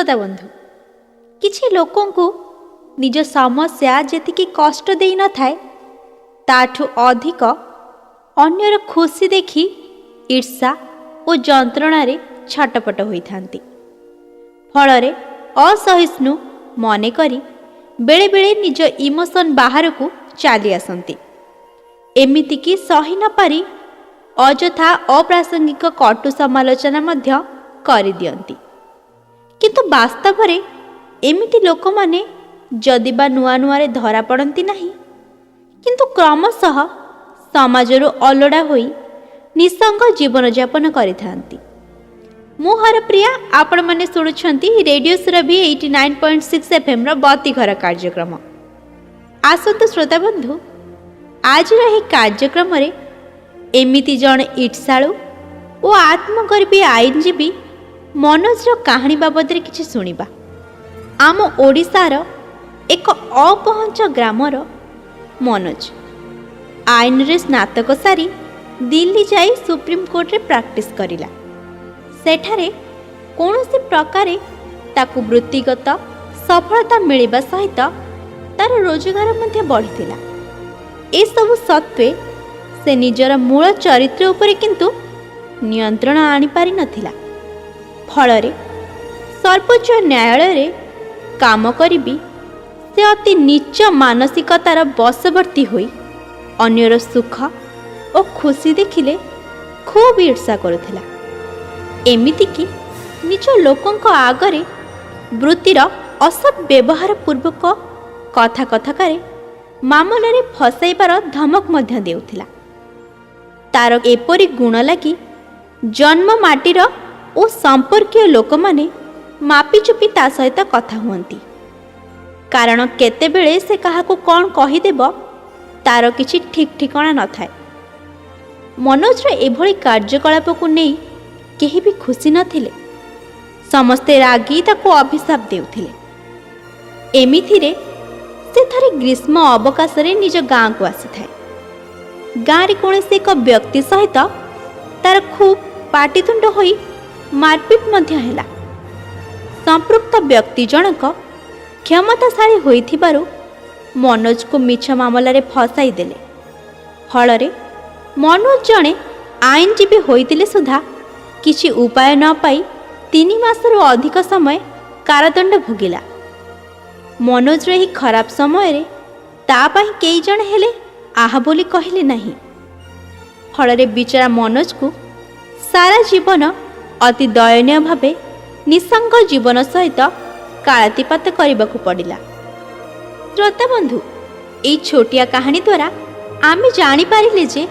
ଶ୍ରୋତାବନ୍ଧୁ, କିଛି ଲୋକଙ୍କୁ ନିଜ ସମସ୍ୟା ଯେତିକି କଷ୍ଟ ଦେଇନଥାଏ, ତାଠୁ ଅଧିକ ଅନ୍ୟର ଖୁସି ଦେଖି ଈର୍ଷା ଓ ଯନ୍ତ୍ରଣାରେ ଛଟପଟ ହୋଇଥାନ୍ତି। ଫଳରେ ଅସହିଷ୍ଣୁ ମନେକରି ବେଳେବେଳେ ନିଜ ଇମୋସନ୍ ବାହାରକୁ ଚାଲି ଆସନ୍ତି। ଏମିତିକି ସହି ନପାରି ଅଯଥା ଅପ୍ରାସଙ୍ଗିକ କଟୁ ସମାଲୋଚନା ମଧ୍ୟ କରିଦିଅନ୍ତି। କିନ୍ତୁ ବାସ୍ତବରେ ଏମିତି ଲୋକମାନେ ଯଦି ବା ନୂଆ ନୂଆରେ ଧରା ପଡ଼ନ୍ତି ନାହିଁ, କିନ୍ତୁ କ୍ରମଶଃ ସମାଜରୁ ଅଲୋଡ଼ା ହୋଇ ନିଃସଙ୍ଗ ଜୀବନଯାପନ କରିଥାନ୍ତି। ମୁଁ ହରପ୍ରିୟା, ଆପଣମାନେ ଶୁଣୁଛନ୍ତି ରେଡ଼ିଓ ସୁରଭି 89.6 ଏଫ୍ଏମ୍ର ବତିଘର କାର୍ଯ୍ୟକ୍ରମ। ଆସନ୍ତୁ ଶ୍ରୋତାବନ୍ଧୁ, ଆଜିର ଏହି କାର୍ଯ୍ୟକ୍ରମରେ ଏମିତି ଜଣେ ଈର୍ଷାଳୁ ଓ ଆତ୍ମଗର୍ବୀ ଆଇନଜୀବୀ ମନୋଜର କାହାଣୀ ବାବଦରେ କିଛି ଶୁଣିବା। ଆମ ଓଡ଼ିଶାର ଏକ ଅପହଞ୍ଚ ଗ୍ରାମର ମନୋଜ ଆଇନରେ ସ୍ନାତକ ସାରି ଦିଲ୍ଲୀ ଯାଇ ସୁପ୍ରିମକୋର୍ଟରେ ପ୍ରାକ୍ଟିସ୍ କରିଲା। ସେଠାରେ କୌଣସି ପ୍ରକାରେ ତାକୁ ବୃତ୍ତିଗତ ସଫଳତା ମିଳିବା ସହିତ ତାର ରୋଜଗାର ମଧ୍ୟ ବଢ଼ିଥିଲା। ଏସବୁ ସତ୍ତ୍ୱେ ସେ ନିଜର ମୂଳ ଚରିତ୍ର ଉପରେ କିନ୍ତୁ ନିୟନ୍ତ୍ରଣ ଆଣିପାରିନଥିଲା। ଫଳରେ ସର୍ବୋଚ୍ଚ ନ୍ୟାୟାଳୟରେ କାମ କରି ବି ସେ ଅତି ନୀଚ ମାନସିକତାର ବଶବର୍ତ୍ତୀ ହୋଇ ଅନ୍ୟର ସୁଖ ଓ ଖୁସି ଦେଖିଲେ ଖୁବ୍ ଈର୍ଷା କରୁଥିଲା। ଏମିତିକି ନିଜ ଲୋକଙ୍କ ଆଗରେ ବୃତ୍ତିର ଅସତ୍ ବ୍ୟବହାର ପୂର୍ବକ କଥା କଥାକାରେ ମାମଲାରେ ଫସାଇବାର ଧମକ ମଧ୍ୟ ଦେଉଥିଲା। ତାର ଏପରି ଗୁଣ ଲାଗି ଜନ୍ମ ମାଟିର ଓ ସମ୍ପର୍କୀୟ ଲୋକମାନେ ମାପିଚୁପି ତା ସହିତ କଥା ହୁଅନ୍ତି, କାରଣ କେତେବେଳେ ସେ କାହାକୁ କ'ଣ କହିଦେବ ତାର କିଛି ଠିକ୍ ଠିକଣା ନଥାଏ। ମନୋଜର ଏଭଳି କାର୍ଯ୍ୟକଳାପକୁ ନେଇ କେହି ବି ଖୁସି ନଥିଲେ। ସମସ୍ତେ ରାଗି ତାକୁ ଅଭିଶାପ ଦେଉଥିଲେ। ଏମିତିରେ ସେ ଥରେ ଗ୍ରୀଷ୍ମ ଅବକାଶରେ ନିଜ ଗାଁକୁ ଆସିଥାଏ। ଗାଁରେ କୌଣସି ଏକ ବ୍ୟକ୍ତି ସହିତ ତାର ଖୁବ୍ ପାଟିତୁଣ୍ଡ ହୋଇ ମାରପିଟ ମଧ୍ୟ ହେଲା। ସମ୍ପୃକ୍ତ ବ୍ୟକ୍ତି ଜଣକ କ୍ଷମତାଶାଳୀ ହୋଇଥିବାରୁ ମନୋଜକୁ ମିଛ ମାମଲାରେ ଫସାଇ ଦେଲେ। ଫଳରେ ମନୋଜ ଜଣେ ଆଇନଜୀବୀ ହୋଇଥିଲେ ସୁଦ୍ଧା କିଛି ଉପାୟ ନ ପାଇ 3 ମାସରୁ ଅଧିକ ସମୟ କାରାଦଣ୍ଡ ଭୋଗିଲା। ମନୋଜର ଏହି ଖରାପ ସମୟରେ ତା ପାଇଁ କେହି ଜଣେ ହେଲେ ଆହା ବୋଲି କହିଲେ ନାହିଁ। ଫଳରେ ବିଚରା ମନୋଜକୁ ସାରା ଜୀବନ ଅତି ଦୟନୀୟ ଭାବେ ନିଃସଙ୍ଗ ଜୀବନ ସହିତ କାଳାତିପାତ କରିବାକୁ ପଡ଼ିଲା। ଶ୍ରୋତାବନ୍ଧୁ, ଏଇ ଛୋଟିଆ କାହାଣୀ ଦ୍ୱାରା ଆମେ ଜାଣିପାରିଲେ ଯେ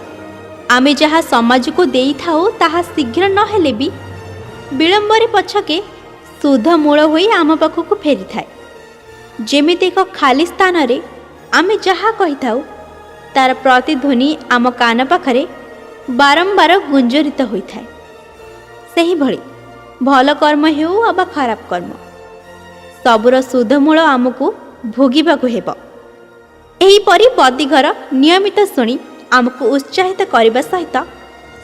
ଆମେ ଯାହା ସମାଜକୁ ଦେଇଥାଉ, ତାହା ଶୀଘ୍ର ନହେଲେ ବି ବିଳମ୍ବରେ ପଛକେ ସୁଧ ମୂଳ ହୋଇ ଆମ ପାଖକୁ ଫେରିଥାଏ। ଯେମିତି ଏକ ଖାଲି ସ୍ଥାନରେ ଆମେ ଯାହା କହିଥାଉ, ତାର ପ୍ରତିଧ୍ୱନି ଆମ କାନ ପାଖରେ ବାରମ୍ବାର ଗୁଞ୍ଜରିତ ହୋଇଥାଏ, ସେହିଭଳି ଭଲ କର୍ମ ହେଉ ଅବା ଖରାପ କର୍ମ, ସବୁର ସୁଧମୂଳ ଆମକୁ ଭୋଗିବାକୁ ହେବ। ଏହିପରି ବତୀଘର ନିୟମିତ ଶୁଣି ଆମକୁ ଉତ୍ସାହିତ କରିବା ସହିତ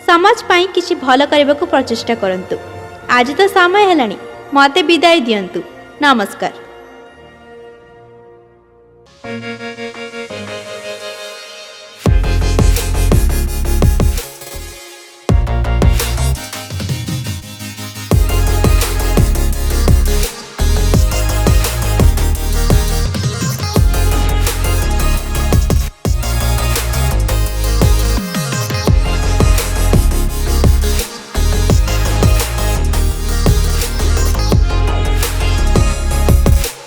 ସମାଜ ପାଇଁ କିଛି ଭଲ କରିବାକୁ ପ୍ରଚେଷ୍ଟା କରନ୍ତୁ। ଆଜି ତ ସମୟ ହେଲାଣି, ମୋତେ ବିଦାୟ ଦିଅନ୍ତୁ। ନମସ୍କାର।